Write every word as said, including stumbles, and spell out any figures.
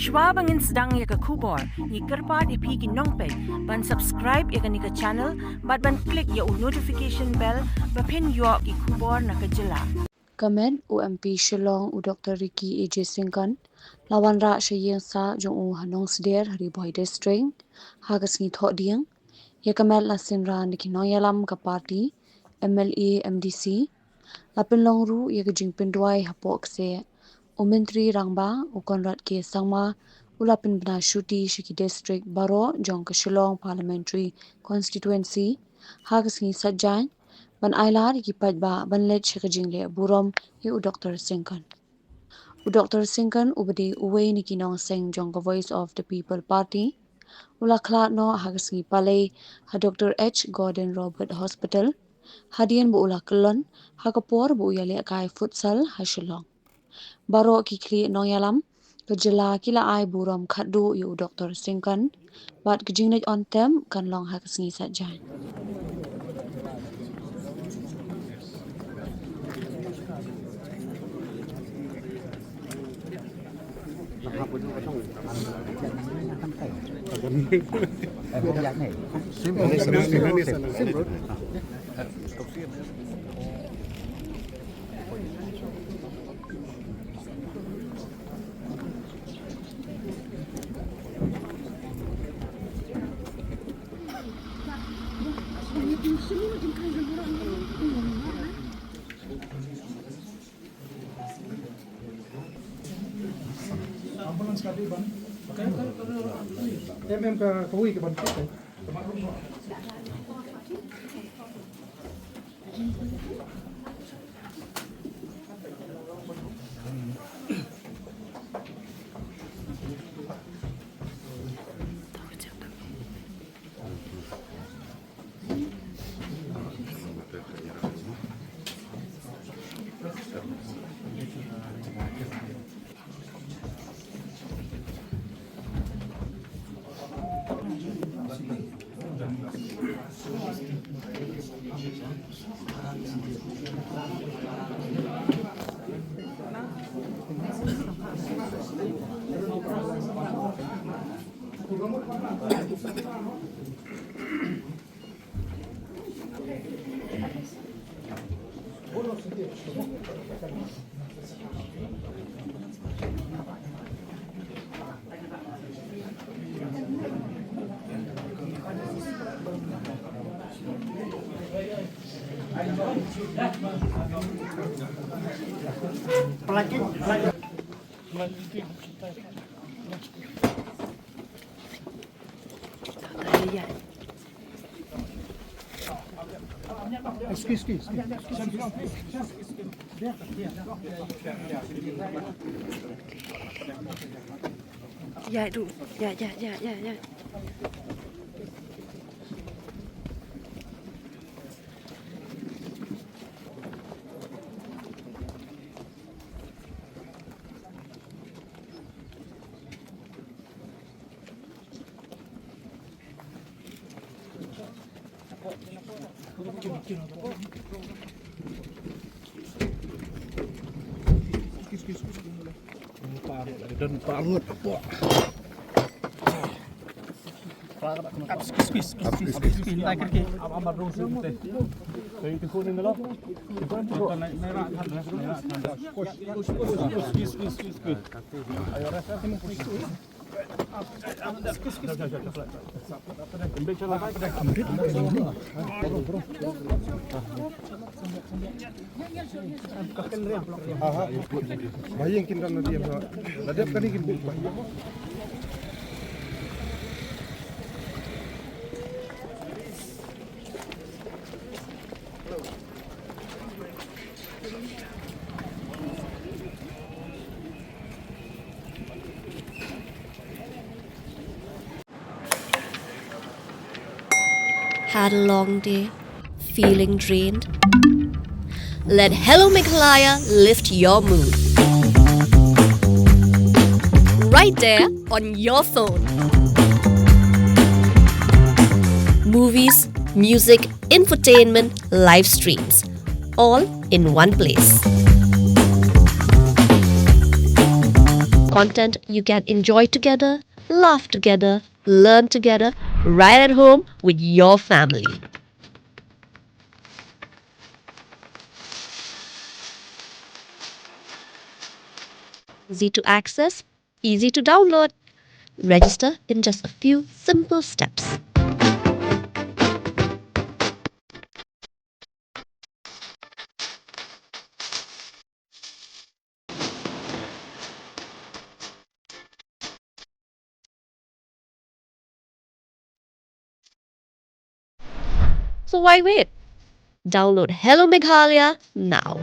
Shwa ba ngin sdang ïa ka khubor, ngi kyrpad ïa phi ki nongpeit ban subscribe ïa kane ka channel bad ban click ïa u notification bell ba phin ïoh ki khubor na ka jylla. Ka met u M P Shillong u Doctor Ricky A J Syngkon la wanrah sha ïing sah jong u ha Nongsder ha Ri Bhoi District ha ka sngi Thohdieng. Ïa ka met la synran da ki nongïalam ka party, M L A, M D C. La pynlong ruh ïa ka jingpynduwai hapoh kseh u Myntri Rangbah u Conrad K Sangma u la pynbna shuti sha ki district baroh jong ka Shillong Parliamentary Constituency ha ka sngi Saitjaiñ ban ailad ïa ki paidbah ban leit sha ka jingleh burom ïa u Doctor Syngkon. U Doctor Syngkon uba dei uwei na ki nongseng jong ka Voice of the People Party u la khlad noh ha ka sngi Palei ha Doctor H Gordon Roberts Hospital hadien ba u la kyllon ha ka por ba u ïalehkai futsal ha Shillong. Baroh ki khlieh nongïalam ka jylla ki la ai burom khatduh ïa u Doctor Syngkon bad ka jingleit on term kan long ha ka sngi Saitjaiñ. Ambulance ka dei ban. Em, em, ka, kawei ka ban. Excuse, excuse, excuse. Ïa, du. Ïa, ïa, ïa, ïa, ïa. Aha. Bahaïing kin don na diam, na dep kani kin buk bahaïing. Had a long day? Feeling drained? Let Hello Meghalaya lift your mood. Right there on your phone. Movies, music, infotainment, live streams, all in one place. content you can enjoy together, laugh together, learn together, right at home with your family. Easy to access, easy to download. Register in just a few simple steps. So why wait? Download Hello Meghalaya now.